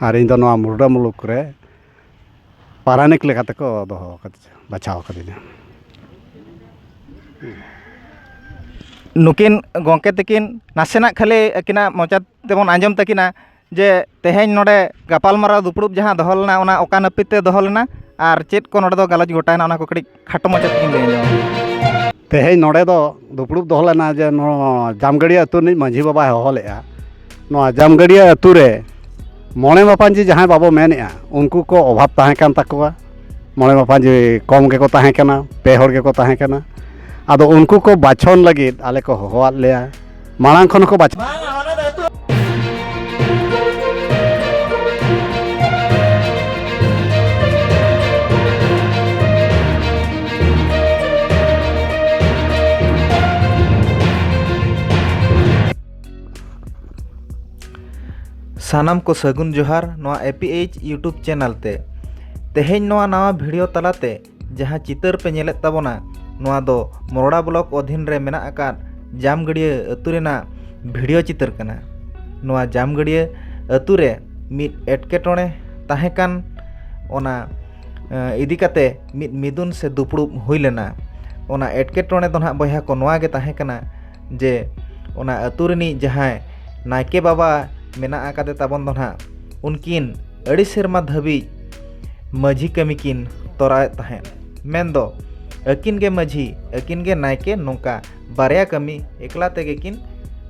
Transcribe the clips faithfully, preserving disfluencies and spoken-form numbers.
ᱟᱨ ᱤᱧ ᱫᱚ ᱱᱚᱣᱟ ᱢᱩᱨᱰᱟ ᱢᱩᱞᱩᱠ ᱨᱮ ᱯᱟᱨᱟᱱᱤᱠ ᱞᱮᱠᱟ ᱛᱮᱠᱚ ᱫᱚᱦᱚ ᱟᱠᱟᱫᱤᱧᱟ, ᱵᱟᱪᱷᱟᱣ ᱟᱠᱟᱫᱤᱧᱟ᱾ ᱱᱩᱠᱤᱱ ᱜᱚᱢᱠᱮ ᱛᱟᱹᱠᱤᱱ ᱱᱟᱥᱮᱱᱟᱜ ᱠᱷᱟᱹᱞᱤ ᱟᱹᱠᱤᱱᱟᱜ ᱢᱚᱪᱟ ᱛᱮᱵᱚᱱ ᱟᱸᱡᱚᱢ ᱛᱟᱹᱠᱤᱱᱟ ᱡᱮ ᱛᱮᱦᱮᱧ ᱱᱚᱰᱮ ᱜᱟᱯᱟᱞᱢᱟᱨᱟᱣ ᱫᱩᱯᱲᱩᱵ ᱡᱟᱦᱟᱸ ᱫᱚᱦᱚ ᱞᱮᱱᱟ, ᱚᱱᱟ ᱚᱠᱟ ᱱᱟᱹᱯᱤᱛ ᱛᱮ ᱫᱚᱦᱚ ᱞᱮᱱᱟ ᱟᱨ ᱪᱮᱫ ᱠᱚ ᱱᱚᱰᱮ ᱫᱚ ᱜᱟᱞᱚᱪ ᱜᱚᱴᱟᱭᱮᱱᱟ, ᱚᱱᱟ ᱠᱚ ᱠᱟᱹᱴᱤᱡ ᱠᱷᱟᱴᱚ ᱢᱟᱪᱷᱟ ᱛᱮᱵᱤᱱ ᱞᱟᱹᱭ ᱟᱸᱡᱚᱢ ᱟᱵᱚᱱᱟ᱾ ᱛᱮᱦᱮᱧ ᱱᱚᱰᱮ ᱫᱚ ᱫᱩᱯᱲᱩᱵ ᱫᱚᱦᱚ ᱞᱮᱱᱟ ᱡᱮ ᱱᱚᱣᱟ ᱡᱟᱢᱜᱟᱹᱲᱤᱭᱟᱹ ᱟᱹᱛᱩ ᱨᱤᱱᱤᱡ ᱢᱟᱹᱡᱷᱤ ᱵᱟᱵᱟᱭ ᱦᱚᱦᱚ ᱞᱮᱫᱼᱟ᱾ ᱱᱚᱣᱟ ᱡᱟᱢᱜᱟᱹᱲᱤᱭᱟᱹ ᱟᱹᱛᱩ ᱨᱮ ᱢᱚᱬᱮ ᱢᱟᱯᱟᱧᱡᱤ ᱡᱟᱦᱟᱸᱭ ᱵᱟᱵᱚ ᱢᱮᱱᱮᱫᱼᱟ, ᱩᱱᱠᱩ ᱠᱚ ᱚᱵᱷᱟᱵᱽ ᱛᱟᱦᱮᱸ ᱠᱟᱱ ᱛᱟᱠᱚᱣᱟ᱾ ᱢᱚᱬᱮ ᱢᱟᱯᱟᱧᱡᱤ ᱠᱚᱢ ᱜᱮᱠᱚ ᱛᱟᱦᱮᱸ ᱠᱟᱱᱟ, ᱯᱮ ᱦᱚᱲ ᱜᱮᱠᱚ ᱛᱟᱦᱮᱸ ᱠᱟᱱᱟ᱾ ᱟᱫᱚ ᱩᱱᱠᱩ ᱠᱚ ᱵᱟᱪᱷᱚᱱ ᱞᱟᱹᱜᱤᱫ ᱟᱞᱮ ᱠᱚ ᱦᱚᱦᱚᱣᱟᱫ ᱞᱮᱭᱟ᱾ ᱢᱟᱲᱟᱝ ᱠᱷᱚᱱ ᱦᱚᱸᱠᱚ ᱵᱟᱪᱷᱚᱱ ᱥᱟᱱᱟᱢ ᱠᱚ ᱥᱟᱹᱜᱩᱱ ᱡᱚᱦᱟᱨ ᱱᱚᱣᱟ A P H YouTube channel ᱛᱮ᱾ ᱛᱮᱦᱮᱧ ᱱᱚᱣᱟ ᱱᱟᱣᱟ video ᱛᱟᱞᱟᱛᱮ ᱡᱟᱦᱟᱸ ᱪᱤᱛᱟᱹᱨ ᱯᱮ ᱧᱮᱞᱮᱫ ᱛᱟᱵᱚᱱᱟ, ᱱᱚᱣᱟ ᱫᱚ ᱢᱚᱨᱚᱲᱟ block ᱚᱫᱷᱤᱱ ᱨᱮ ᱢᱮᱱᱟᱜ ᱟᱠᱟᱫ ᱡᱟᱢᱜᱟᱹᱲᱭᱟᱹ ᱟᱹᱛᱩ ᱨᱮᱱᱟᱜ video ᱪᱤᱛᱟᱹᱨ ᱠᱟᱱᱟ᱾ ᱱᱚᱣᱟ ᱡᱟᱢᱜᱟᱹᱲᱭᱟᱹ ᱟᱹᱛᱩ ᱨᱮ ᱢᱤᱫ ᱮᱴᱠᱮᱴᱚᱬᱮ ᱛᱟᱦᱮᱸ ᱠᱟᱱ, ᱚᱱᱟ, ᱮ, ᱤᱫᱤ ᱠᱟᱛᱮ ᱢᱤᱫ ᱢᱤᱫᱩᱱ ᱥᱮ ᱫᱩᱯᱲᱩᱵ ᱦᱩᱭ ᱞᱮᱱᱟ᱾ ᱚᱱᱟ ᱮᱴᱠᱮᱴᱚᱬᱮ ᱫᱚ ᱱᱟᱦᱟᱜ ᱵᱚᱭᱦᱟ ᱠᱚ ᱱᱚᱣᱟ ᱜᱮ ᱛᱟᱦᱮᱸ ᱠᱟᱱᱟ ᱡᱮ ᱚᱱᱟ ᱟᱹᱛᱩ ᱨᱤᱱᱤᱡ ᱡᱟᱦᱟᱸᱭ ᱱᱟᱭᱠᱮ ᱵᱟᱵᱟ ᱢᱮᱱᱟᱜ ᱟᱠᱟᱫᱮ ᱛᱟᱵᱚᱱ ᱫᱚ ᱱᱟᱦᱟᱜ, ᱩᱱᱠᱤᱱ ᱟᱹᱰᱤ ᱥᱮᱨᱢᱟ ᱫᱷᱟᱹᱵᱤᱡ ᱢᱟᱹᱡᱷᱤ ᱠᱟᱹᱢᱤ ᱠᱤᱱ ᱛᱚᱨᱟᱣᱮᱫ ᱛᱟᱦᱮᱸᱫ᱾ ᱢᱮᱱᱫᱚ ᱟᱹᱠᱤᱱ ᱜᱮ ᱢᱟᱹᱡᱷᱤ, ᱟᱹᱠᱤᱱ ᱜᱮ ᱱᱟᱭᱠᱮ, ᱱᱚᱝᱠᱟ ᱵᱟᱨᱭᱟ ᱠᱟᱹᱢᱤ ᱮᱠᱞᱟ ᱛᱮᱜᱮ ᱠᱤᱱ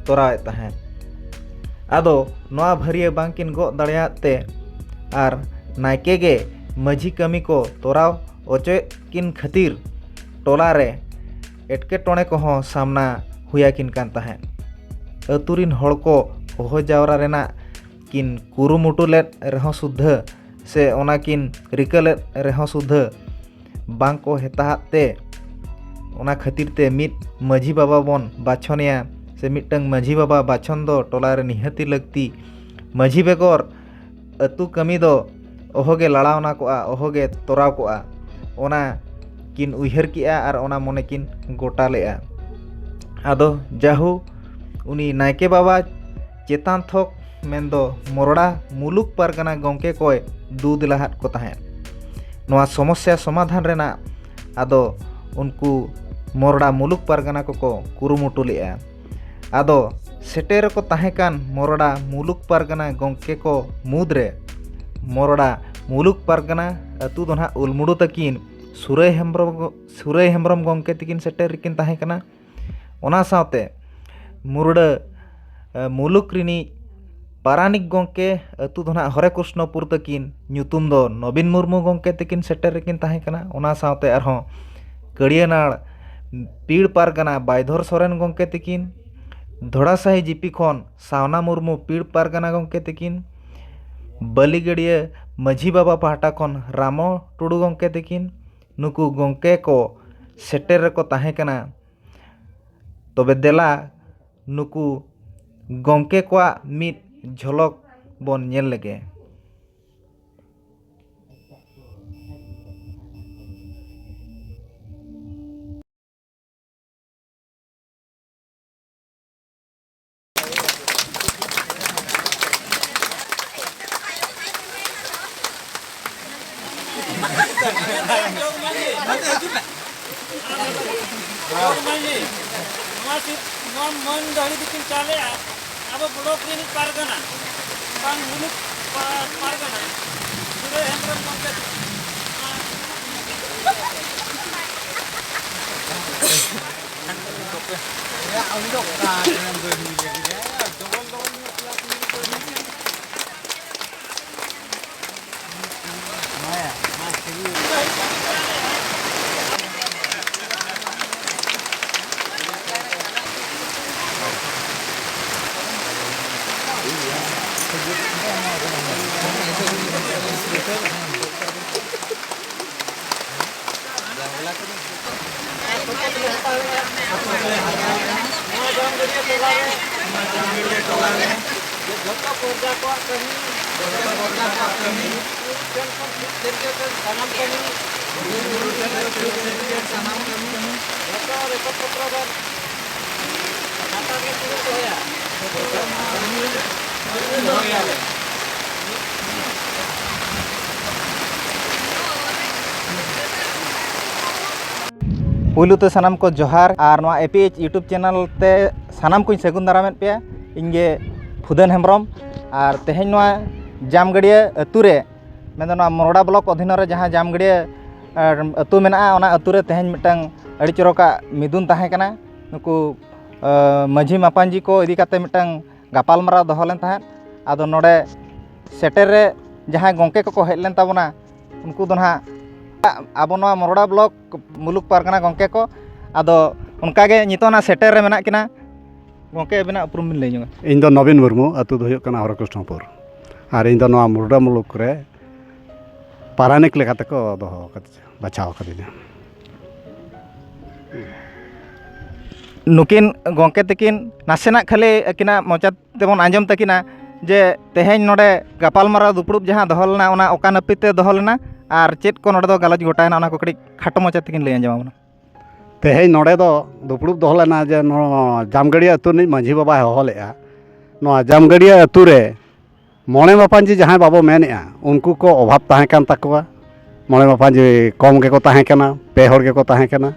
ᱛᱚᱨᱟᱣᱮᱫ ᱛᱟᱦᱮᱸᱫ᱾ ᱟᱫᱚ ᱱᱚᱣᱟ ᱵᱷᱟᱹᱨᱭᱟᱹ ᱵᱟᱝᱠᱤᱱ ᱜᱚᱜ ᱫᱟᱲᱮᱭᱟᱜ ᱛᱮ ᱟᱨ ᱱᱟᱭᱠᱮ ᱜᱮ ᱢᱟᱹᱡᱷᱤ ᱠᱟᱹᱢᱤ ᱠᱚ ᱛᱚᱨᱟᱣ ᱚᱪᱚᱭᱮᱫ ᱠᱤᱱ ᱠᱷᱟᱹᱛᱤᱨ ᱴᱚᱞᱟ ᱨᱮ ᱮᱴᱠᱮᱴᱚᱬᱮ ᱠᱚᱦᱚᱸ ᱥᱟᱢᱱᱟ ᱦᱩᱭᱟᱠᱤᱱ ᱠᱟᱱ ᱛᱟᱦᱮᱸᱫ᱾ ᱟᱹᱛᱩ ᱨᱤᱱ ᱦᱚᱲ ᱠᱚ ᱦᱚᱦᱚ ᱡᱟᱣᱨᱟ ᱨᱮᱱᱟᱜ ᱠᱤᱱ ᱠᱩᱨᱩᱢᱩᱴᱩ ᱞᱮᱫ ᱨᱮᱦᱚᱸ ᱥᱩᱫᱽᱫᱷᱟᱹ ᱥᱮ ᱚᱱᱟ ᱠᱤᱱ ᱨᱤᱠᱟᱹ ᱞᱮᱫ ᱨᱮᱦᱚᱸ ᱥᱩᱫᱽᱫᱷᱟᱹ ᱵᱟᱝ ᱠᱚ ᱦᱮᱛᱟᱦᱟᱜ ᱛᱮ, ᱚᱱᱟ ᱠᱷᱟᱹᱛᱤᱨ ᱛᱮ ᱢᱤᱫ ᱢᱟᱹᱡᱷᱤ ᱵᱟᱵᱟ ᱵᱚᱱ ᱵᱟᱪᱷᱚᱱᱮᱭᱟ ᱥᱮ ᱢᱤᱫᱴᱟᱝ ᱢᱟᱹᱡᱷᱤ ᱵᱟᱵᱟ ᱵᱟᱪᱷᱚᱱ ᱫᱚ ᱴᱚᱞᱟ ᱨᱮ ᱱᱤᱦᱟᱹᱛᱤ ᱞᱟᱹᱠᱛᱤ᱾ ᱢᱟᱹᱡᱷᱤ ᱵᱮᱜᱚᱨ ᱟᱹᱛᱩ ᱠᱟᱹᱢᱤ ᱫᱚ ᱚᱦᱚᱜᱮ ᱞᱟᱲᱟᱣᱱᱟ ᱠᱚᱜᱼᱟ, ᱚᱦᱚᱜᱮ ᱛᱚᱨᱟᱣ ᱠᱚᱜᱼᱟ, ᱚᱱᱟ ᱠᱤᱱ ᱩᱭᱦᱟᱹᱨ ᱠᱮᱜᱼᱟ ᱟᱨ ᱚᱱᱟ ᱢᱚᱱᱮ ᱠᱤᱱ ᱜᱚᱴᱟ ᱞᱮᱜᱼᱟ᱾ ᱟᱫᱚ ᱡᱟᱦᱳ, ᱩᱱᱤ ᱱᱟᱭᱠᱮ ᱵᱟᱵᱟ ᱪᱮᱛᱟᱱ ᱛᱷᱚᱠ ᱢᱮᱱᱫᱚ ᱢᱚᱨᱚᱲᱟ ᱢᱩᱞᱩᱠ ᱯᱟᱨᱜᱟᱱᱟ ᱜᱚᱢᱠᱮ ᱠᱚᱭ ᱫᱩ ᱫᱮᱞᱟᱦᱟᱫ ᱠᱚ ᱛᱟᱦᱮᱸᱫ᱾ ᱱᱚᱣᱟ ᱥᱚᱢᱚᱥᱥᱟ ᱥᱚᱢᱟᱫᱷᱟᱱ ᱨᱮᱱᱟᱜ ᱟᱫᱚ ᱩᱱᱠᱩ ᱢᱚᱨᱚᱲᱟ ᱢᱩᱞᱩᱠ ᱯᱟᱨᱜᱟᱱᱟ ᱠᱚᱠᱚ ᱠᱩᱨᱩᱢᱩᱴᱩ ᱞᱮᱫᱼᱟ᱾ ᱟᱫᱚ ᱥᱮᱴᱮᱨ ᱨᱮᱠᱚ ᱛᱟᱦᱮᱸ ᱠᱟᱱ ᱢᱚᱨᱚᱲᱟ ᱢᱩᱞᱩᱠ ᱯᱟᱨᱜᱟᱱᱟ ᱜᱚᱢᱠᱮ ᱠᱚ ᱢᱩᱫᱽᱨᱮ ᱢᱚᱨᱚᱲᱟ ᱢᱩᱞᱩᱠ ᱯᱟᱨᱜᱟᱱᱟ ᱟᱹᱛᱩ ᱫᱚ ᱱᱟᱦᱟᱜ ᱩᱞᱢᱩᱲᱩ ᱛᱟᱹᱠᱤᱱ ᱥᱩᱨᱟᱹᱭ ᱦᱮᱢᱵᱨᱚᱢ, ᱥᱩᱨᱟᱹᱭ ᱦᱮᱢᱵᱨᱚᱢ ᱜᱚᱢᱠᱮ ᱛᱟᱹᱠᱤᱱ ᱥᱮᱴᱮᱨ ᱨᱮᱠᱤᱱ ᱛᱟᱦᱮᱸ ᱠᱟᱱᱟ᱾ ᱚᱱᱟ ᱥᱟᱶᱛᱮ ᱢᱩᱨᱰᱟᱹ, ᱮ, ᱢᱩᱞᱩᱠ ᱨᱤᱱᱤᱡ ᱯᱟᱨᱟᱱᱤᱠ ᱜᱚᱢᱠᱮ ᱟᱹᱛᱩ ᱫᱚ ᱱᱟᱦᱟᱜ ᱦᱚᱨᱮ ᱠᱨᱤᱥᱱᱚᱯᱩᱨ ᱛᱟᱹᱠᱤᱱ, ᱧᱩᱛᱩᱢ ᱫᱚ ᱱᱚᱵᱤᱱ ᱢᱩᱨᱢᱩ ᱜᱚᱢᱠᱮ ᱛᱟᱹᱠᱤᱱ ᱥᱮᱴᱮᱨ ᱨᱮᱠᱤᱱ ᱛᱟᱦᱮᱸ ᱠᱟᱱᱟ᱾ ᱚᱱᱟ ᱥᱟᱶᱛᱮ ᱟᱨᱦᱚᱸ ᱠᱟᱹᱲᱤᱭᱟᱹᱱᱟᱲ ᱯᱤᱲ ᱯᱟᱨᱜᱟᱱᱟ ᱵᱟᱭᱫᱷᱚᱨ ᱥᱚᱨᱮᱱ ᱜᱚᱢᱠᱮ ᱛᱟᱹᱠᱤᱱ, ᱫᱷᱚᱲᱟᱥᱟᱦᱤ ᱡᱤᱯᱤ ᱠᱷᱚᱱ ᱥᱟᱣᱱᱟ ᱢᱩᱨᱢᱩ ᱯᱤᱲ ᱯᱟᱨᱜᱟᱱᱟ ᱜᱚᱢᱠᱮ ᱛᱟᱹᱠᱤᱱ, ᱵᱟᱹᱞᱤᱜᱟᱹᱲᱭᱟᱹ ᱢᱟᱹᱡᱷᱤ ᱵᱟᱵᱟ ᱯᱟᱦᱴᱟ ᱠᱷᱚᱱ ᱨᱟᱢᱚ ᱴᱩᱰᱩ ᱜᱚᱢᱠᱮ ᱛᱟᱹᱠᱤᱱ, ᱱᱩᱠᱩ ᱜᱚᱢᱠᱮ ᱠᱚ ᱥᱮᱴᱮᱨ ᱨᱮᱠᱚ ᱛᱟᱦᱮᱸ ᱠᱟᱱᱟ᱾ ᱛᱚᱵᱮ ᱫᱮᱞᱟ ᱱᱩᱠᱩ ᱜᱚᱢᱠᱮ ᱠᱚᱣᱟᱜ ᱢᱤᱫ ᱡᱷᱚᱞᱚᱠ ᱵᱚᱱ ᱧᱮᱞ ᱞᱮᱜᱮ᱾ ᱱᱚᱣᱟ ᱥᱤᱫ-, ᱱᱚᱣᱟ ᱢᱟᱹᱱ ᱫᱟᱹᱦᱲᱤ ᱫᱚᱠᱤᱱ ᱪᱟᱞᱮᱜᱼᱟ ᱟᱵᱚ ᱵᱞᱚᱠ ᱨᱤᱱᱤᱡ ᱯᱟᱨᱜᱟᱱᱟ, ᱵᱟᱝ ᱢᱩᱞᱩᱠ ᱯᱟ-, ᱯᱟᱨᱜᱟᱱᱟ, ᱥᱩᱨᱟᱹᱭ ᱦᱮᱢᱵᱨᱚᱢ ᱜᱚᱢᱠᱮ᱾ ᱱᱚᱣᱟ ᱡᱟᱢᱜᱟᱹᱲᱤᱭᱟᱹ ᱴᱚᱞᱟ ᱨᱮ ᱡᱚᱛᱚ ᱯᱨᱚᱡᱟ ᱠᱚᱣᱟᱜ ᱠᱟᱹᱢᱤ, ᱡᱚᱛᱚ ᱯᱨᱚᱡᱟ ᱠᱚᱣᱟᱜ ᱠᱟᱹᱢᱤ, ᱴᱷᱮᱱ ᱠᱷᱚᱱ ᱥᱩᱫ ᱛᱮᱨᱜᱮ ᱥᱟᱱᱟᱢ ᱠᱟᱹᱢᱤ, ᱥᱟᱱᱟᱢ ᱠᱟᱹᱢᱤ, ᱡᱚᱛᱚ ᱨᱮᱠᱚᱨᱰ ᱯᱚᱛᱨᱚ ᱫᱚ ᱦᱟᱛᱟᱣ ᱜᱮ ᱠᱩᱨᱩᱢᱩᱴᱩ ᱦᱩᱭᱩᱜᱼᱟ᱾ ᱯᱩᱭᱞᱩ ᱛᱮ ᱥᱟᱱᱟᱢ ᱠᱚ ᱡᱚᱦᱟᱨ, ᱟᱨ ᱱᱚᱣᱟ ᱮ ᱯᱤ ᱮᱭᱤᱪ YouTube channel ᱛᱮ ᱥᱟᱱᱟᱢ ᱠᱚᱧ ᱥᱟᱹᱜᱩᱱ ᱫᱟᱨᱟᱢᱮᱫ ᱯᱮᱭᱟ᱾ ᱤᱧ ᱜᱮ ᱯᱷᱩᱫᱟᱹᱱ ᱦᱮᱢᱵᱨᱚᱢ᱾ ᱟᱨ ᱛᱮᱦᱮᱧ ᱱᱚᱣᱟ ᱡᱟᱢᱜᱟᱹᱲᱤᱭᱟᱹ ᱟᱹᱛᱩ ᱨᱮ, ᱢᱮᱱᱫᱚ ᱱᱚᱣᱟ ᱢᱚᱨᱚᱰᱟ block ᱚᱫᱷᱤᱱ ᱨᱮ ᱡᱟᱦᱟᱸ ᱡᱟᱢᱜᱟᱹᱲᱤᱭᱟᱹ, ᱟᱨ, ᱟᱹᱛᱩ ᱢᱮᱱᱟᱜᱼᱟ, ᱚᱱᱟ ᱟᱹᱛᱩ ᱨᱮ ᱛᱮᱦᱮᱧ ᱢᱤᱫᱴᱟᱝ ᱟᱹᱰᱤ ᱪᱚᱨᱚᱠᱟᱜ ᱢᱤᱫᱩᱱ ᱛᱟᱦᱮᱸ ᱠᱟᱱᱟ᱾ ᱱᱩᱠᱩ, ᱟᱨ, ᱢᱟᱹᱡᱷᱤ ᱢᱟᱯᱟᱧᱡᱤ ᱠᱚ ᱤᱫᱤ ᱠᱟᱛᱮ ᱢᱤᱫᱴᱟᱝ ᱜᱟᱯᱟᱞᱢᱟᱨᱟᱣ ᱫᱚᱦᱚ ᱞᱮᱱ ᱛᱟᱦᱮᱸᱫ᱾ ᱟᱫᱚ ᱱᱚᱰᱮ ᱥᱮᱴᱮᱨ ᱨᱮ ᱡᱟᱦᱟᱸᱭ ᱜᱚᱢᱠᱮ ᱠᱚᱠᱚ ᱦᱮᱡ ᱞᱮᱱ ᱛᱟᱵᱚᱱᱟ, ᱩᱱᱠᱩ ᱫᱚ ᱱᱟᱦᱟᱜ ᱟᱵᱚ ᱱᱚᱣᱟ ᱢᱚᱨᱚᱰᱟ block ᱢᱩᱞᱩᱠ ᱯᱟᱨᱜᱟᱱᱟ ᱜᱚᱢᱠᱮ ᱠᱚ᱾ ᱟᱫᱚ ᱚᱱᱠᱟᱜᱮ ᱱᱤᱛᱚᱜ ᱱᱟᱜ ᱥᱮᱴᱮᱨ ᱨᱮ ᱢᱮᱱᱟᱜ ᱠᱤᱱᱟ᱾ ᱜᱚᱢᱠᱮ, ᱟᱵᱤᱱᱟᱜ ᱩᱯᱨᱩᱢ ᱵᱤᱱ ᱞᱟᱹᱭ ᱧᱚᱜᱟ? ᱤᱧ ᱫᱚ ᱱᱚᱵᱤᱱ ᱢᱩᱨᱢᱩ, ᱟᱹᱛᱩ ᱫᱚ ᱦᱩᱭᱩᱜ ᱠᱟᱱᱟ ᱦᱚᱨᱮ ᱠᱨᱤᱥᱱᱚᱯᱩᱨ, ᱟᱨ ᱤᱧ ᱫᱚ ᱱᱚᱣᱟ ᱢᱚᱨᱚᱰᱟ ᱢᱩᱞᱩᱠ ᱨᱮ ᱯᱟᱨᱟᱱᱤᱠ ᱞᱮᱠᱟᱛᱮ ᱠᱚ ᱫᱚᱦᱚ ᱟᱠᱟᱫ, ᱵᱟᱪᱷᱟᱣ ᱟᱠᱟᱫᱤᱧᱟ᱾ ᱱᱩᱠᱤᱱ ᱜᱚᱢᱠᱮ ᱛᱟᱹᱠᱤᱱ ᱱᱟᱥᱮᱱᱟᱜ ᱠᱷᱟᱹᱞᱤ ᱟᱹᱠᱤᱱᱟᱜ ᱢᱚᱪᱟ ᱛᱮᱵᱚᱱ ᱟᱸᱡᱚᱢ ᱛᱟᱹᱠᱤᱱᱟ ᱡᱮ ᱛᱮᱦᱮᱧ ᱱᱚᱰᱮ ᱜᱟᱯᱟᱞᱢᱟᱨᱟᱣ ᱫᱩᱯᱲᱩᱵ ᱡᱟᱦᱟᱸ ᱫᱚᱦᱚ ᱞᱮᱱᱟ, ᱚᱱᱟ ᱚᱠᱟ ᱱᱟᱹᱯᱤᱛ ᱛᱮ ᱫᱚᱦᱚ ᱞᱮᱱᱟ ᱟᱨ ᱪᱮᱫ ᱠᱚ ᱱᱚᱰᱮ ᱫᱚ ᱜᱟᱞᱚᱪ ᱜᱚᱴᱟᱭᱮᱱᱟ, ᱚᱱᱟ ᱠᱚ ᱠᱟᱹᱴᱤᱡ ᱠᱷᱟᱴᱚ ᱢᱟᱪᱷᱟ ᱛᱮᱠᱤᱱ ᱞᱟᱹᱭ ᱟᱸᱡᱚᱢ ᱟᱵᱚᱱᱟ᱾ ᱛᱮᱦᱮᱧ ᱱᱚᱰᱮ ᱫᱚ ᱫᱩᱯᱲᱩᱵ ᱫᱚᱦᱚ ᱞᱮᱱᱟ ᱡᱮ ᱱᱚᱣᱟ ᱡᱟᱢᱜᱟᱹᱲᱤᱭᱟᱹ ᱟᱹᱛᱩ ᱨᱤᱱᱤᱡ ᱢᱟᱹᱡᱷᱤ ᱵᱟᱵᱟᱭ ᱦᱚᱦᱚ ᱞᱮᱫᱼᱟ᱾ ᱱᱚᱣᱟ ᱡᱟᱢᱜᱟᱹᱲᱤᱭᱟᱹ ᱟᱹᱛᱩ ᱨᱮ ᱢᱚᱬᱮ ᱢᱟᱯᱟᱧᱡᱤ ᱡᱟᱦᱟᱸᱭ ᱵᱟᱵᱚ ᱢᱮᱱᱮᱫᱼᱟ, ᱩᱱᱠᱩ ᱠᱚ ᱚᱵᱷᱟᱵᱽ ᱛᱟᱦᱮᱸ ᱠᱟᱱ ᱛᱟᱠᱚᱣᱟ᱾ ᱢᱚᱬᱮ ᱢᱟᱯᱟᱧᱡᱤ ᱠᱚᱢ ᱜᱮᱠᱚ ᱛᱟᱦᱮᱸ ᱠᱟᱱᱟ, ᱯᱮ ᱦᱚᱲ ᱜᱮᱠᱚ ᱛᱟᱦᱮᱸ ᱠᱟᱱᱟ᱾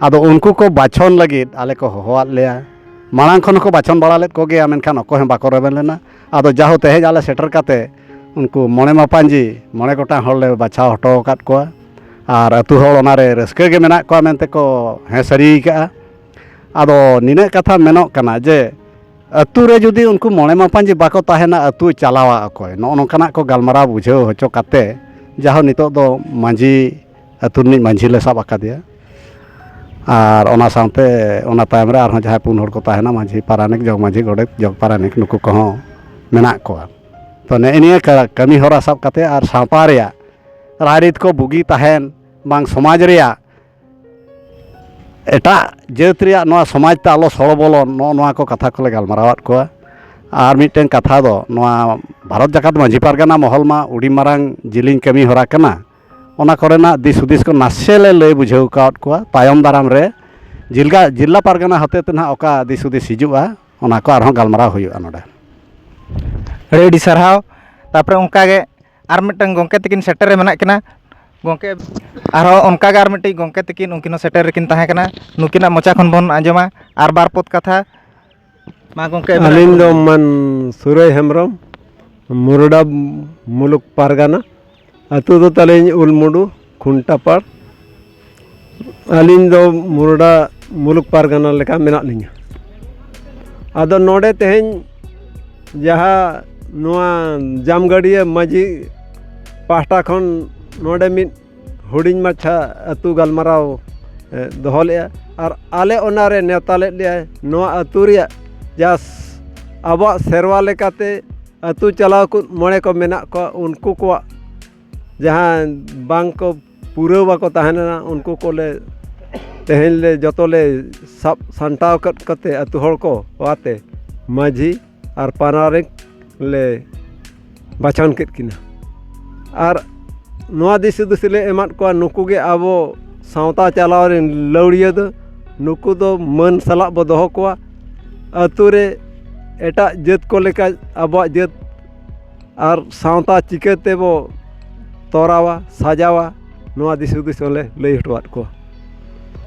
ᱟᱫᱚ ᱩᱱᱠᱩ ᱠᱚ ᱵᱟᱪᱷᱚᱱ ᱞᱟᱹᱜᱤᱫ ᱟᱞᱮ ᱠᱚ ᱦᱚᱦᱚᱣᱟᱫ ᱞᱮᱭᱟ᱾ ᱢᱟᱲᱟᱝ ᱠᱷᱚᱱ ᱦᱚᱸᱠᱚ ᱵᱟᱪᱷᱚᱱ ᱵᱟᱲᱟ ᱞᱮᱫ ᱠᱚᱜᱮᱭᱟ, ᱢᱮᱱᱠᱷᱟᱱ ᱚᱠᱚᱭ ᱦᱚᱸ ᱵᱟᱠᱚ ᱨᱮᱵᱮᱱ ᱞᱮᱱᱟ᱾ ᱟᱫᱚ ᱡᱟᱦᱳ, ᱛᱮᱦᱮᱧ ᱟᱞᱮ ᱥᱮᱴᱮᱨ ᱠᱟᱛᱮ ᱩᱱᱠᱩ ᱢᱚᱬᱮ ᱢᱟᱯᱟᱧᱡᱤ ᱢᱚᱬᱮ ᱜᱚᱴᱟᱝ ᱦᱚᱲ ᱞᱮ ᱵᱟᱪᱷᱟᱣ ᱦᱚᱴᱚ ᱟᱠᱟᱫ ᱠᱚᱣᱟ᱾ ᱟᱨ ᱟᱹᱛᱩ ᱦᱚᱲ ᱚᱱᱟᱨᱮ ᱨᱟᱹᱥᱠᱟᱹ ᱜᱮ ᱢᱮᱱᱟᱜ ᱠᱚᱣᱟ ᱢᱮᱱᱛᱮ ᱠᱚ ᱦᱮᱸ ᱥᱟᱹᱨᱤ ᱟᱠᱟᱫᱼᱟ᱾ ᱟᱫᱚ ᱱᱤᱱᱟᱹᱜ ᱠᱟᱛᱷᱟ ᱢᱮᱱᱚᱜ ᱠᱟᱱᱟ ᱡᱮ ᱟᱹᱛᱩ ᱨᱮ ᱡᱩᱫᱤ ᱩᱱᱠᱩ ᱢᱚᱬᱮ ᱢᱟᱯᱟᱧᱡᱤ ᱵᱟᱠᱚ ᱛᱟᱦᱮᱱᱟ, ᱟᱹᱛᱩ ᱪᱟᱞᱟᱣᱟ ᱚᱠᱚᱭ? ᱱᱚᱜᱼᱚ ᱱᱚᱝᱠᱟᱱᱟᱜ ᱠᱚ ᱜᱟᱞᱢᱟᱨᱟᱣ ᱵᱩᱡᱷᱟᱹᱣ ᱦᱚᱪᱚ ᱠᱟᱛᱮ ᱡᱟᱦᱳ, ᱱᱤᱛᱚᱜ ᱫᱚ ᱢᱟᱹᱡᱷᱤ, ᱟᱹᱛᱩ ᱨᱤᱱᱤᱡ ᱢᱟᱹᱡᱷᱤ ᱞᱮ ᱥᱟᱵ ᱟᱠᱟᱫᱮᱭᱟ᱾ ᱟᱨ ᱚᱱᱟ ᱥᱟᱶᱛᱮ ᱚᱱᱟ ᱛᱟᱭᱚᱢ ᱨᱮ ᱟᱨᱦᱚᱸ ᱡᱟᱦᱟᱸᱭ ᱯᱩᱱ ᱦᱚᱲ ᱠᱚ ᱛᱟᱦᱮᱱᱟ, ᱢᱟᱹᱡᱷᱤ ᱯᱟᱨᱟᱱᱤᱠ, ᱡᱚᱜᱽ ᱢᱟᱹᱡᱷᱤ, ᱜᱚᱰᱮᱛ, ᱡᱚᱜᱽ ᱯᱟᱨᱟᱱᱤᱠ, ᱱᱩᱠᱩ ᱠᱚᱦᱚᱸ ᱢᱮᱱᱟᱜ ᱠᱚᱣᱟ᱾ ᱛᱚ, ᱱᱮᱜᱼᱮ ᱱᱤᱭᱟᱹ ᱠᱟ-, ᱠᱟᱹᱢᱤ ᱦᱚᱨᱟ ᱥᱟᱵ ᱠᱟᱛᱮ ᱟᱨ ᱥᱟᱶᱛᱟ ᱨᱮᱭᱟᱜ ᱨᱟᱭᱨᱤᱛ ᱠᱚ ᱵᱩᱜᱤ ᱛᱟᱦᱮᱱ, ᱵᱟᱝ ᱥᱚᱢᱟᱡᱽ ᱨᱮᱭᱟᱜ ᱮᱴᱟᱜ ᱡᱟᱹᱛ ᱨᱮᱭᱟᱜ ᱱᱚᱣᱟ ᱥᱚᱢᱟᱡᱽ ᱛᱮ ᱟᱞᱚ ᱥᱚᱲᱚ ᱵᱚᱞᱚᱱ, ᱱᱚᱜᱼᱚ ᱱᱚᱣᱟ ᱠᱚ ᱠᱟᱛᱷᱟ ᱠᱚᱞᱮ ᱜᱟᱞᱢᱟᱨᱟᱣᱟᱫ ᱠᱚᱣᱟ᱾ ᱟᱨ ᱢᱤᱫᱴᱮᱱ ᱠᱟᱛᱷᱟ ᱫᱚ, ᱱᱚᱣᱟ ᱵᱷᱟᱨᱚᱛ ᱡᱟᱠᱟᱛ ᱢᱟᱹᱡᱷᱤ ᱯᱟᱨᱜᱟᱱᱟ ᱢᱚᱦᱚᱞ ᱢᱟ ᱟᱹᱰᱤ ᱢᱟᱨᱟᱝ ᱡᱤᱞᱤᱧ ᱠᱟᱹᱢᱤ ᱦᱚᱨᱟ ᱠᱟᱱᱟ, ᱚᱱᱟ ᱠᱚᱨᱮᱱᱟᱜ ᱫᱤᱥ ᱦᱩᱫᱤᱥ ᱠᱚ ᱱᱟᱥᱮ ᱞᱮ ᱞᱟᱹᱭ ᱵᱩᱡᱷᱟᱹᱣ ᱟᱠᱟᱫ ᱠᱚᱣᱟ᱾ ᱛᱟᱭᱚᱢ ᱫᱟᱨᱟᱢ ᱨᱮ ᱡᱤᱞᱜᱟ-, ᱡᱤᱞᱟ ᱯᱟᱨᱜᱟᱱᱟ ᱦᱚᱛᱮ ᱛᱮ ᱱᱟᱦᱟᱜ ᱚᱠᱟ ᱫᱤᱥ ᱦᱩᱫᱤᱥ ᱦᱤᱡᱩᱜᱼᱟ, ᱚᱱᱟ ᱠᱚ ᱟᱨᱦᱚᱸ ᱜᱟᱞᱢᱟᱨᱟᱣ ᱦᱩᱭᱩᱜᱼᱟ ᱱᱚᱰᱮ᱾ ᱟᱹᱰᱤ ᱟᱹᱰᱤ ᱥᱟᱨᱦᱟᱣ᱾ ᱛᱟᱨᱯᱚᱨᱮ ᱚᱱᱠᱟᱜᱮ ᱟᱨ ᱢᱤᱫᱴᱟᱝ ᱜᱚᱢᱠᱮ ᱛᱟᱹᱠᱤᱱ ᱥᱮᱴᱮᱨ ᱨᱮ ᱢᱮᱱᱟᱜ ᱠᱤᱱᱟ᱾ ᱜᱚᱢᱠᱮ, ᱟᱨᱦᱚᱸ ᱚᱱᱠᱟᱜᱮ ᱟᱨ ᱢᱤᱫᱴᱤᱡ ᱜᱚᱢᱠᱮ ᱛᱟᱹᱠᱤᱱ, ᱩᱱᱠᱤᱱ ᱦᱚᱸ ᱥᱮᱴᱮᱨ ᱨᱮᱠᱤᱱ ᱛᱟᱦᱮᱸ ᱠᱟᱱᱟ᱾ ᱱᱩᱠᱤᱱᱟᱜ ᱢᱚᱪᱟ ᱠᱷᱚᱱ ᱵᱚᱱ ᱟᱸᱡᱚᱢᱟ ᱟᱨ ᱵᱟᱨ ᱯᱚᱫ ᱠᱟᱛᱷᱟ᱾ ᱢᱟ ᱜᱚᱢᱠᱮ, ᱟᱹᱵᱤᱱᱟᱜ ᱟᱹᱞᱤᱧ ᱫᱚ ᱧᱩᱛᱩᱢ? ᱢᱟᱱ ᱥᱩᱨᱟᱹᱭ ᱦᱮᱢᱵᱨᱚᱢ, ᱢᱩᱨᱰᱟ ᱢᱩᱞᱩᱠ ᱯᱟᱨᱜᱟᱱᱟ᱾ ᱟᱹᱛᱩ ᱫᱚ ᱛᱟᱹᱞᱤᱧ ᱩᱞᱢᱩᱰᱩ, ᱠᱷᱩᱱᱴᱟᱯᱟᱲ᱾ ᱟᱹᱞᱤᱧ ᱫᱚ ᱢᱩᱨᱰᱟ ᱢᱩᱞᱩᱠ ᱯᱟᱨᱜᱟᱱᱟ ᱞᱮᱠᱟ ᱢᱮᱱᱟᱜ ᱞᱤᱧᱟ᱾ ᱟᱫᱚ ᱱᱚᱰᱮ ᱛᱮᱦᱮᱧ ᱡᱟᱦᱟᱸ ᱱᱚᱣᱟ ᱡᱟᱢᱜᱟᱹᱰᱤᱭᱟᱹ ᱢᱟᱹᱡᱷᱤ ᱯᱟᱦᱴᱟ ᱠᱷᱚᱱ ᱱᱚᱰᱮ ᱢᱤᱫ ᱦᱩᱰᱤᱧ ᱢᱟᱪᱷᱟ ᱟᱹᱛᱩ ᱜᱟᱞᱢᱟᱨᱟᱣ, ᱮ, ᱫᱚᱦᱚ ᱞᱮᱫᱼᱟ, ᱟᱨ ᱟᱞᱮ ᱚᱱᱟᱨᱮ ᱱᱮᱣᱛᱟ ᱞᱮᱫ ᱞᱮᱭᱟᱭ᱾ ᱱᱚᱣᱟ ᱟᱹᱛᱩ ᱨᱮᱭᱟᱜ ᱡᱟᱥ ᱟᱵᱚᱣᱟᱜ ᱥᱮᱨᱣᱟ ᱞᱮᱠᱟᱛᱮ ᱟᱹᱛᱩ ᱪᱟᱞᱟᱣ ᱠᱚ ᱢᱚᱬᱮ ᱠᱚ ᱢᱮᱱᱟᱜ ᱠᱚᱣᱟ, ᱩᱱᱠᱩ ᱠᱚᱣᱟᱜ ᱡᱟᱦᱟᱸ ᱵᱟᱝ ᱠᱚ ᱯᱩᱨᱟᱹᱣ ᱵᱟᱠᱚ ᱛᱟᱦᱮᱸ ᱞᱮᱱᱟ, ᱩᱱᱠᱩ ᱠᱚᱞᱮ ᱛᱮᱦᱮᱧ ᱞᱮ ᱡᱚᱛᱚ ᱞᱮ ᱥᱟᱵ ᱥᱟᱢᱴᱟᱣ ᱠᱮᱫ ᱠᱚᱛᱮ ᱟᱹᱛᱩ ᱦᱚᱲ ᱠᱚ ᱟᱛᱮ ᱢᱟᱹᱡᱷᱤ ᱟᱨ ᱯᱟᱨᱟᱱᱤᱠ ᱞᱮ ᱵᱟᱪᱷᱚᱱ ᱠᱮᱫ ᱠᱤᱱᱟ᱾ ᱟᱨ ᱱᱚᱣᱟ ᱫᱤᱥ ᱦᱩᱫᱤᱥ ᱞᱮ ᱮᱢᱟᱫ ᱠᱚᱣᱟ, ᱱᱩᱠᱩ ᱜᱮ ᱟᱵᱚ ᱥᱟᱶᱛᱟ ᱪᱟᱞᱟᱣ ᱨᱮᱱ ᱞᱟᱹᱣᱲᱤᱭᱟᱹ ᱫᱚ᱾ ᱱᱩᱠᱩ ᱫᱚ ᱢᱟᱹᱱ ᱥᱟᱞᱟᱜ ᱵᱚ ᱫᱚᱦᱚ ᱠᱚᱣᱟ᱾ ᱟᱹᱛᱩ ᱨᱮ ᱮᱴᱟᱜ ᱡᱟᱹᱛ ᱠᱚ ᱞᱮᱠᱟ ᱟᱵᱚᱣᱟᱜ ᱡᱟᱹᱛ ᱟᱨ ᱥᱟᱶᱛᱟ ᱪᱤᱠᱟᱹ ᱛᱮᱵᱚ ᱛᱚᱨᱟᱣᱟ, ᱥᱟᱡᱟᱣᱟ, ᱱᱚᱣᱟ ᱫᱤᱥ ᱦᱩᱫᱤᱥ ᱦᱚᱸᱞᱮ ᱞᱟᱹᱭ ᱦᱚᱴᱚᱣᱟᱫ ᱠᱚᱣᱟ᱾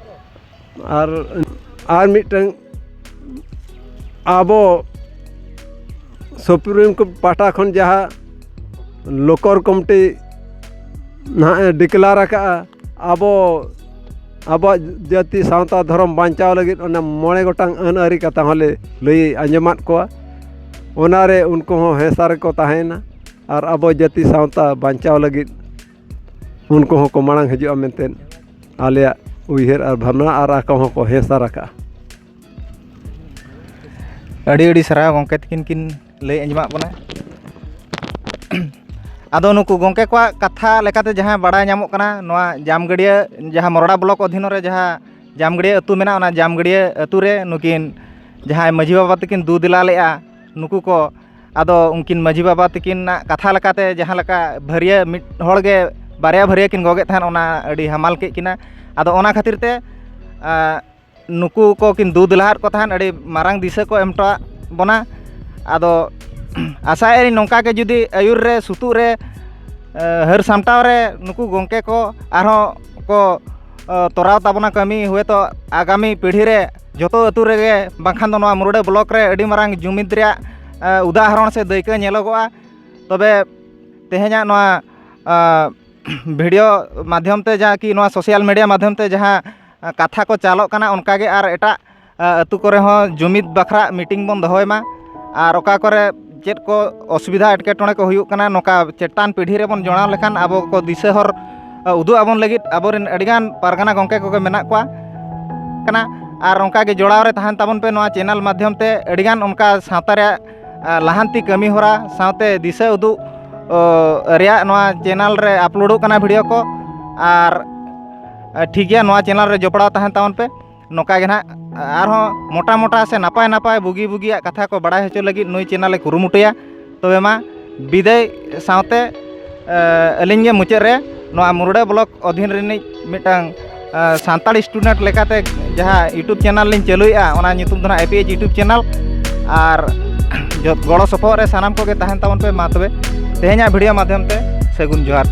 ᱟᱨ, ᱟᱨ ᱢᱤᱫᱴᱟᱝ ᱟᱵᱚ ᱥᱩᱯᱨᱤᱢ ᱠᱳᱨᱴ ᱯᱟᱦᱴᱟ ᱠᱷᱚᱱ ᱡᱟᱦᱟᱸ ᱞᱳᱠᱚᱨ ᱠᱚᱢᱤᱴᱤ ᱱᱟᱦᱟᱜ ᱮ ᱰᱤᱠᱞᱟᱨ ᱟᱠᱟᱫᱼᱟ, ᱟᱵᱚ, ᱟᱵᱚᱣᱟᱜ ᱡᱟᱹᱛᱤ ᱥᱟᱶᱛᱟ ᱫᱷᱚᱨᱚᱢ ᱵᱟᱧᱪᱟᱣ ᱞᱟᱹᱜᱤᱫ ᱚᱱᱟ ᱢᱚᱬᱮ ᱜᱚᱴᱟᱝ ᱟᱹᱱ ᱟᱹᱨᱤ ᱠᱟᱛᱷᱟ ᱦᱚᱸᱞᱮ ᱞᱟᱹᱭ ᱟᱸᱡᱚᱢᱟᱫ ᱠᱚᱣᱟ᱾ ᱚᱱᱟᱨᱮ ᱩᱱᱠᱩ ᱦᱚᱸ ᱦᱮᱸᱥᱟ ᱨᱮᱠᱚ ᱛᱟᱦᱮᱸᱭᱮᱱᱟ ᱟᱨ ᱟᱵᱚ ᱡᱟᱹᱛᱤ ᱥᱟᱶᱛᱟ ᱵᱟᱧᱪᱟᱣ ᱞᱟᱹᱜᱤᱫ ᱩᱱᱠᱩ ᱦᱚᱸᱠᱚ ᱢᱟᱲᱟᱝ ᱦᱤᱡᱩᱜᱼᱟ ᱢᱮᱱᱛᱮ ᱟᱞᱮᱭᱟᱜ ᱩᱭᱦᱟᱹᱨ ᱟᱨ ᱵᱷᱟᱵᱽᱱᱟ, ᱟᱨ ᱟᱠᱚ ᱦᱚᱸᱠᱚ ᱦᱮᱸᱥᱟ ᱨᱟᱠᱟᱵᱼᱟ᱾ ᱟᱹᱰᱤ ᱟᱹᱰᱤ ᱥᱟᱨᱦᱟᱣ ᱜᱚᱢᱠᱮ ᱛᱟᱹᱠᱤᱱ ᱠᱤᱱ ᱞᱟᱹᱭ ᱟᱸᱡᱚᱢᱟᱫ ᱵᱚᱱᱟ᱾ ᱟᱫᱚ ᱱᱩᱠᱩ ᱜᱚᱢᱠᱮ ᱠᱚᱣᱟᱜ ᱠᱟᱛᱷᱟ ᱞᱮᱠᱟᱛᱮ ᱡᱟᱦᱟᱸ ᱵᱟᱲᱟᱭ ᱧᱟᱢᱚᱜ ᱠᱟᱱᱟ, ᱱᱚᱣᱟ ᱡᱟᱢᱜᱟᱹᱰᱤᱭᱟᱹ ᱡᱟᱦᱟᱸ ᱢᱚᱨᱚᱰᱟ ᱵᱞᱚᱠ ᱚᱫᱷᱤᱱ ᱨᱮ ᱡᱟᱦᱟᱸ ᱡᱟᱢᱜᱟᱹᱰᱤᱭᱟᱹ ᱟᱹᱛᱩ ᱢᱮᱱᱟᱜᱼᱟ, ᱚᱱᱟ ᱡᱟᱢᱜᱟᱹᱰᱤᱭᱟᱹ ᱟᱹᱛᱩ ᱨᱮ ᱱᱩᱠᱤᱱ ᱡᱟᱦᱟᱸᱭ ᱢᱟᱹᱡᱷᱤ ᱵᱟᱵᱟ ᱛᱟᱹᱠᱤᱱ ᱫᱩ ᱫᱮᱞᱟ ᱞᱮᱫᱼᱟ, ᱱᱩᱠᱩ ᱠᱚ, ᱟᱫᱚ ᱩᱱᱠᱤᱱ ᱢᱟᱹᱡᱷᱤ ᱵᱟᱵᱟ ᱛᱟᱹᱠᱤᱱᱟᱜ ᱠᱟᱛᱷᱟ ᱞᱮᱠᱟᱛᱮ ᱡᱟᱦᱟᱸ ᱞᱮᱠᱟ ᱵᱷᱟᱹᱨᱭᱟᱹ ᱢᱤᱫ ᱦᱚᱲ ᱜᱮ ᱵᱟᱨᱭᱟ ᱵᱷᱟᱹᱨᱭᱟᱹ ᱠᱤᱱ ᱜᱚᱜᱮᱫ ᱛᱟᱦᱮᱸᱫ, ᱚᱱᱟ ᱟᱹᱰᱤ ᱦᱟᱢᱟᱞ ᱠᱮᱫ ᱠᱤᱱᱟ᱾ ᱟᱫᱚ ᱚᱱᱟ ᱠᱷᱟᱹᱛᱤᱨ ᱛᱮ, ᱟᱸ, ᱱᱩᱠᱩ ᱠᱚ ᱠᱤᱱ ᱫᱩ ᱫᱮᱞᱟᱦᱟᱫ ᱠᱚ ᱛᱟᱦᱮᱸᱫ, ᱟᱹᱰᱤ ᱢᱟᱨᱟᱝ ᱫᱤᱥᱟᱹ ᱠᱚ ᱮᱢ ᱦᱚᱴᱚᱣᱟᱫ ᱵᱚᱱᱟ᱾ ᱟᱫᱚ ᱟᱥᱟᱭᱮᱫ ᱟᱹᱧ ᱱᱚᱝᱠᱟ ᱜᱮ ᱡᱩᱫᱤ ᱟᱹᱭᱩᱨ ᱨᱮ, ᱥᱩᱛᱩᱜ ᱨᱮ, ᱮ, ᱦᱟᱹᱨ ᱥᱟᱢᱴᱟᱣ ᱨᱮ ᱱᱩᱠᱩ ᱜᱚᱢᱠᱮ ᱠᱚ ᱟᱨᱦᱚᱸ ᱠᱚ, ᱮ, ᱛᱚᱨᱟᱣ ᱛᱟᱵᱚᱱᱟ ᱠᱟᱹᱢᱤ, ᱦᱚᱭᱛᱳ ᱟᱜᱟᱢᱤ ᱯᱤᱲᱦᱤ ᱨᱮ ᱡᱚᱛᱚ ᱟᱹᱛᱩ ᱨᱮᱜᱮ, ᱵᱟᱝᱠᱷᱟᱱ ᱫᱚ ᱱᱚᱣᱟ ᱢᱩᱨᱰᱟᱹ ᱵᱞᱚᱠ ᱨᱮ ᱟᱹᱰᱤ ᱢᱟᱨᱟᱝ ᱡᱩᱢᱤᱫ ᱨᱮᱭᱟᱜ, ᱮ, ᱩᱫᱟᱦᱚᱨᱚᱱ ᱥᱮ ᱫᱟᱹᱭᱠᱟᱹ ᱧᱮᱞᱚᱜᱚᱜᱼᱟ᱾ ᱛᱚᱵᱮ ᱛᱮᱦᱮᱧᱟᱜ ᱱᱚᱣᱟ, ᱮ, ᱵᱷᱤᱰᱤᱭᱳ ᱢᱟᱫᱽᱫᱷᱚᱢ ᱛᱮ, ᱡᱟᱦᱟᱸ ᱠᱤ ᱱᱚᱣᱟ ᱥᱳᱥᱟᱞ ᱢᱤᱰᱤᱭᱟ ᱢᱟᱫᱽᱫᱷᱚᱢ ᱛᱮ ᱡᱟᱦᱟᱸ, ᱮ, ᱠᱟᱛᱷᱟ ᱠᱚ ᱪᱟᱞᱚᱜ ᱠᱟᱱᱟ, ᱚᱱᱠᱟᱜᱮ ᱟᱨ ᱮᱴᱟᱜ, ᱮ, ᱟᱹᱛᱩ ᱠᱚᱨᱮ ᱦᱚᱸ ᱡᱩᱢᱤᱫ ᱵᱟᱠᱷᱨᱟ ᱢᱤᱴᱤᱝ ᱵᱚᱱ ᱫᱚᱦᱚᱭ ᱢᱟ᱾ ᱟᱨ ᱚᱠᱟ ᱠᱚᱨᱮ ᱪᱮᱫ ᱠᱚ ᱚᱥᱩᱵᱤᱫᱷᱟ, ᱮᱴᱠᱮᱴᱚᱬᱮ ᱠᱚ ᱦᱩᱭᱩᱜ ᱠᱟᱱᱟ, ᱱᱚᱝᱠᱟ ᱪᱮᱛᱟᱱ ᱯᱤᱲᱦᱤ ᱨᱮᱵᱚᱱ ᱡᱚᱲᱟᱣ ᱞᱮᱠᱷᱟᱱ ᱟᱵᱚ ᱠᱚ ᱫᱤᱥᱟᱹ ᱦᱚᱨ, ᱮ, ᱩᱫᱩᱜ ᱟᱵᱚᱱ ᱞᱟᱹᱜᱤᱫ ᱟᱵᱚᱨᱮᱱ ᱟᱹᱰᱤᱜᱟᱱ ᱯᱟᱨᱜᱟᱱᱟ ᱜᱚᱢᱠᱮ ᱠᱚᱜᱮ ᱢᱮᱱᱟᱜ ᱠᱚᱣᱟ ᱠᱟᱱᱟ᱾ ᱟᱨ ᱚᱱᱠᱟ ᱜᱮ ᱡᱚᱲᱟᱣ ᱨᱮ ᱛᱟᱦᱮᱱ ᱛᱟᱵᱚᱱ ᱯᱮ ᱱᱚᱣᱟ ᱪᱮᱱᱮᱞ ᱢᱟᱫᱽᱫᱷᱚᱢ ᱛᱮ᱾ ᱟᱹᱰᱤᱜᱟᱱ ᱚᱱᱠᱟ ᱥᱟᱶᱛᱟ ᱨᱮᱭᱟᱜ, ᱮ, ᱞᱟᱦᱟᱱᱛᱤ ᱠᱟᱹᱢᱤ ᱦᱚᱨᱟ ᱥᱟᱶᱛᱮ ᱫᱤᱥᱟᱹ ᱩᱫᱩᱜ, ᱚ, ᱨᱮᱭᱟᱜ ᱱᱚᱣᱟ ᱪᱮᱱᱮᱞ ᱨᱮ ᱟᱯᱞᱳᱰᱚᱜ ᱠᱟᱱᱟ ᱵᱷᱤᱰᱤᱭᱳ ᱠᱚ᱾ ᱟᱨ, ᱮ, ᱴᱷᱤᱠ ᱜᱮᱭᱟ, ᱱᱚᱣᱟ ᱪᱮᱱᱮᱞ ᱨᱮ ᱡᱚᱯᱲᱟᱣ ᱛᱟᱦᱮᱱ ᱛᱟᱵᱚᱱ ᱯᱮ᱾ ᱱᱚᱝᱠᱟ ᱜᱮ ᱱᱟᱦᱟᱜ ᱟᱨᱦᱚᱸ ᱢᱚᱴᱟ ᱢᱚᱴᱟ ᱥᱮ ᱱᱟᱯᱟᱭ ᱱᱟᱯᱟᱭ ᱵᱩᱜᱤ ᱵᱩᱜᱤᱭᱟᱜ ᱠᱟᱛᱷᱟ ᱠᱚ ᱵᱟᱲᱟᱭ ᱦᱚᱪᱚ ᱞᱟᱹᱜᱤᱫ ᱱᱩᱭ ᱪᱮᱱᱮᱞ ᱮ ᱠᱩᱨᱩᱢᱩᱴᱩᱭᱟ᱾ ᱛᱚᱵᱮ ᱢᱟ ᱵᱤᱫᱟᱹᱭ ᱥᱟᱶᱛᱮ, ᱮ, ᱟᱹᱞᱤᱧ ᱜᱮ ᱢᱩᱪᱟᱹᱫ ᱨᱮ ᱱᱚᱣᱟ ᱢᱩᱨᱰᱟᱹ ᱵᱞᱚᱠ ᱚᱫᱷᱤᱱ ᱨᱤᱱᱤᱡ ᱢᱤᱫᱴᱟᱝ, ᱮ, ᱥᱟᱱᱛᱟᱲ ᱥᱴᱩᱰᱮᱱᱴ ᱞᱮᱠᱟᱛᱮ ᱡᱟᱦᱟᱸ YouTube ᱪᱮᱱᱮᱞ ᱞᱤᱧ ᱪᱟᱹᱞᱩᱭᱮᱫᱼᱟ, ᱚᱱᱟ ᱧᱩᱛᱩᱢ ᱫᱚ ᱱᱟᱦᱟᱜ A P H YouTube channel. ᱟᱨ ᱡᱚᱛ ᱜᱚᱲᱚ ᱥᱚᱯᱚᱦᱚᱫ ᱨᱮ ᱥᱟᱱᱟᱢ ᱠᱚᱜᱮ ᱛᱟᱦᱮᱱ ᱛᱟᱵᱚᱱ ᱯᱮ᱾ ᱢᱟ ᱛᱚᱵᱮ ᱛᱮᱦᱮᱧᱟᱜ ᱵᱷᱤᱰᱤᱭᱳ ᱢᱟᱫᱽᱫᱷᱚᱢ ᱛᱮ ᱥᱟᱹᱜᱩᱱ ᱡᱚᱦᱟᱨ᱾